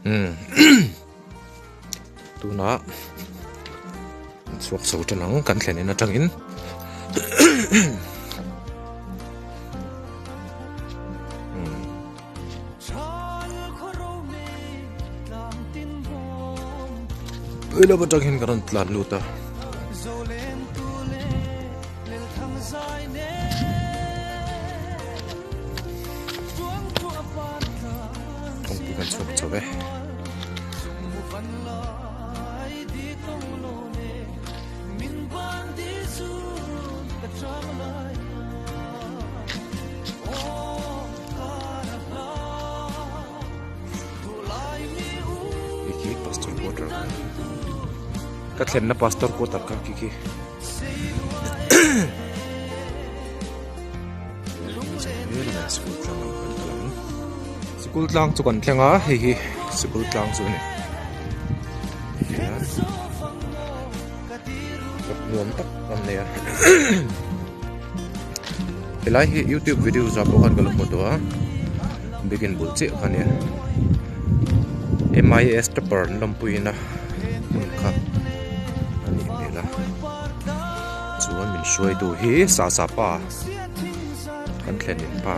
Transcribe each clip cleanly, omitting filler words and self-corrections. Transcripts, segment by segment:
Umm tunah chhuak chho tan ang kan thlen in atangin Pui lam atang hian kan rawn tlan lut a. Kawngpui kan chhuak chho e. Khi pastor quarter ka thlenna pastor quarter kha khi khi sikul tlang lam kan kal ang sikul tlang chu kan thleng a hei hi sikul tlang chu a ni nuam tak an nei a helai hi youtube video zah pawh khan ka lo hmu tawh a biakin bul chiah kha ania M_I_S topper an lawmpuiin a hmun kha a nih hmel a chuan min hruaitu hi sasa pa kan thlen in pa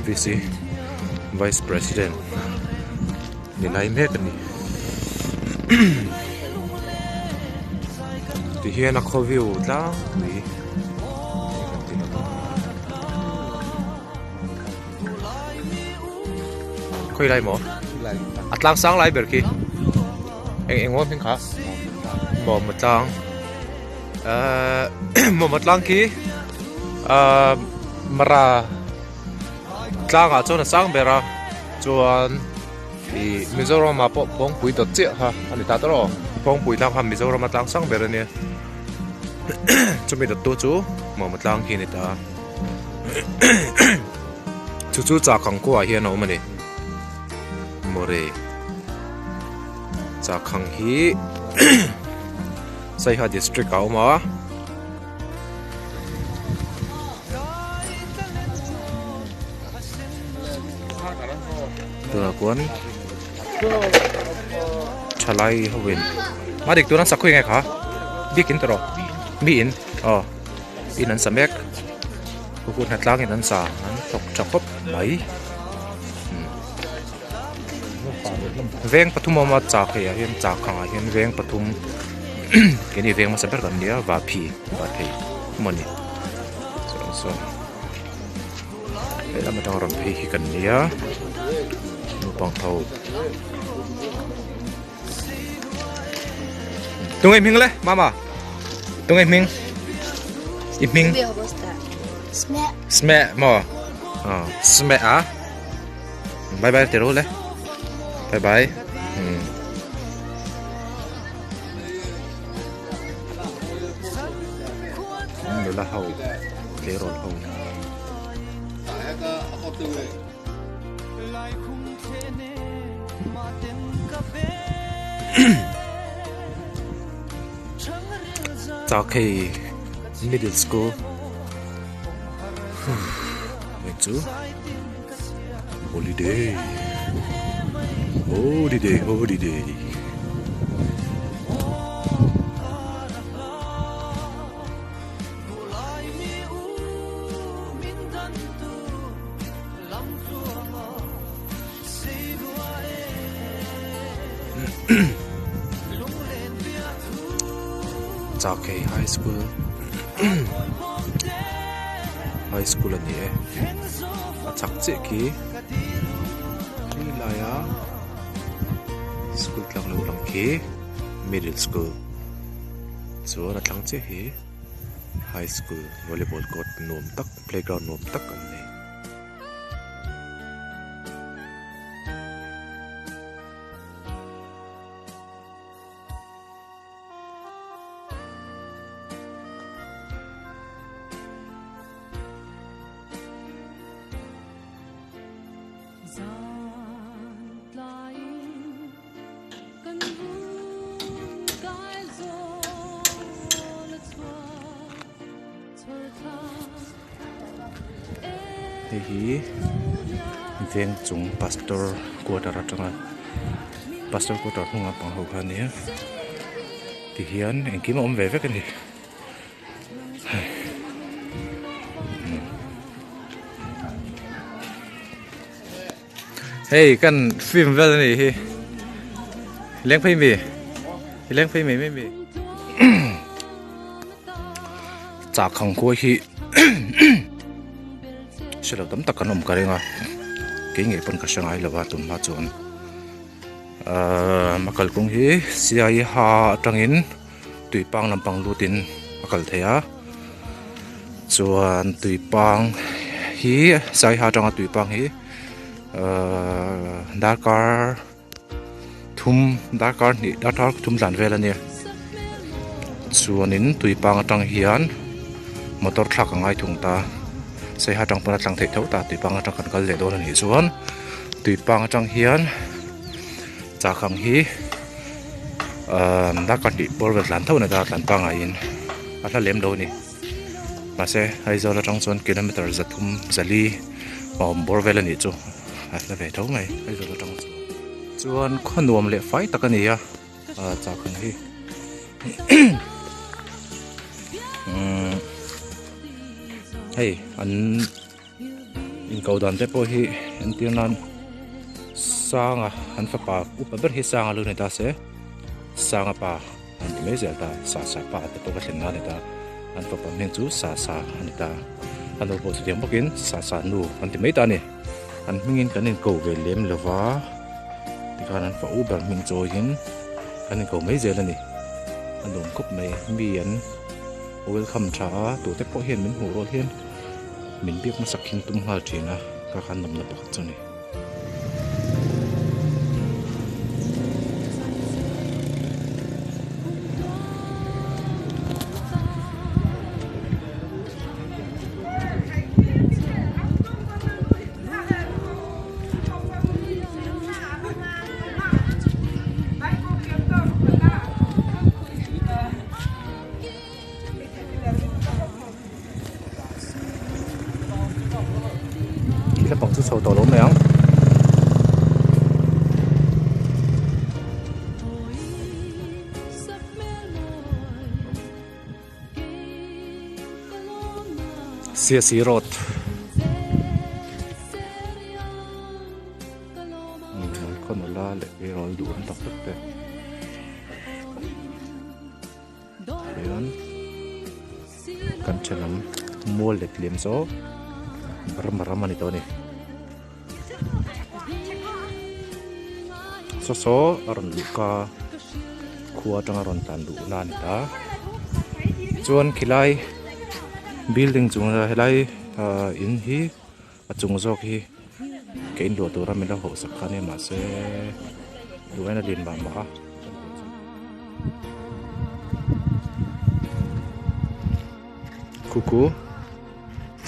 V_C vice president ni lai mek a ni. Ti hian a khaw view tlangpui kan ti lo ang khawi lai maw a tlang sang lai ber khi eng eng maw hming kha mawma tlang ahh mawma tlang khi ahh mara tlangah chuan a sang ber a chuan. Ih Mizoram ah pawh Phawngpui dawt chiah kha a ni ta tawh aw Phawngpui tlang kha Mizoram a tlang sang ber a nia chumi dawt tu chu Mawma tlang khi a ni ta chu chu Chakhang khua ah hian a awm a ni Mawre Chakhang hi Saiha district ah a awm a. Tunah chuan thalai ho in a dik tuna sakhaw enge kha biakin tawh rawh mi in aw in an sa mek hun hnatlang in an sa an thawk tha khawp mai veng pathum a awm a chak hei ah hian chak ang ah hian veng pathum keini veng hmasa ber kan nia vaphi vaphei mawni chuan sawn. Helam atanga rawn phei hi kan nia naupang ho tunge hming le mama tunge hming i hming sme maw sme a bye bye ti ru le bye bye hmm. Nula ho tleirawl ho. Chakhei middle school hei chu holiday holiday holiday. Chakhei high school high school a ni e a chak chiah khi khi laia school tlang lo lang khi middle school chuan a thlang chiah hi high school volleyball court nuam tak playground nuam tak an nei. Hei hi veng chung pastor quarter atanga. Pastor quarter hnung lampang ho kha a nia tihian engkim a awm ve vek a ni hei hei kan film vel a nih hi leng phei mi leng phei mai mai mi chak ang khuai hi hre lo tam tak kan awm ka ring a kei ngei pawn ka hre ngai lo a tun hma chuan ahh a kalkawng hi siai ha atangin tuipang lampang lutin a kal thei a chuan tuipang hi siai ha atanga tuipang hi ahh darkar thum darkar hnih darkar thum tlan vel a nia chuanin tuipang atang hian motor thlak a ngai thung ta saiha atang pawn a tlang theih tho ta tuipang atang kan kal leh dawn a nih chuan tuipang atang hian chak ang hi ahh darkar hnih bawr vel tlan tho a ni ta tlan pangaiin a hla lem lo a ni mahse Aizawl atang chuan kilometer zathum zali a awm bawr vel a nih chu a hla ve tho mai Aizawl atang chuan chuan khaw nuam leh fai tak a ni a ah chak ang hi umm hei an inko dan te pawh hi entir nan sanga an fapa upa ber hi sanga lu ni ta se sanga pa an ti mai zel ta sa sa pa te pawh ka thlen na a ni ta an fapa hming chu sa sa a ni ta a nu pawh chutiang bawkin sa sa nu an ti mai ta a ni an hmingin kan inko ve lem lo va tikhan an fa u ber hming chawiin kan inko mai zel a ni a nuam khawp mai mi an welcome tha a tute pawh hian min hmuh rual hian min biak hmasak hi an tum nghal thin a kha khan nawmna pakhat chu a ni. Khi lampang chu chho tawh lo mai ang. Siasi road khaw nula leh eirawl duh awm tak tak te. Hian kan thenawm mual let liam zawk ram ram a ni tawh a ni saw saw a rawn luh ka khua atanga rawn tlan luh na a ni ta chuan khilai building chung helai ah in hi a chung zawk hi ka inluah tura min lo hauhsak kha ania mahse duh aiin a lian mah mah a. Khuku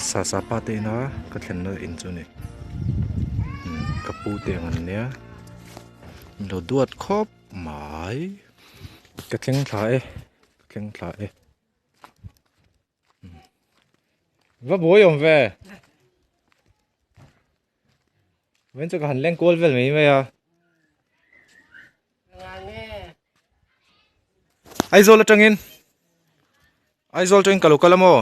sa sa pa te ina ka thlenna in chu a ni ka pu te ang an nia min lo duat khawp mai ka thleng thla e ka thleng thla e. Va buai awm ve. Ven chu ka han leng kual vel mai mai a. Aizawl atangin Aizawl atangin ka lo kal a maw?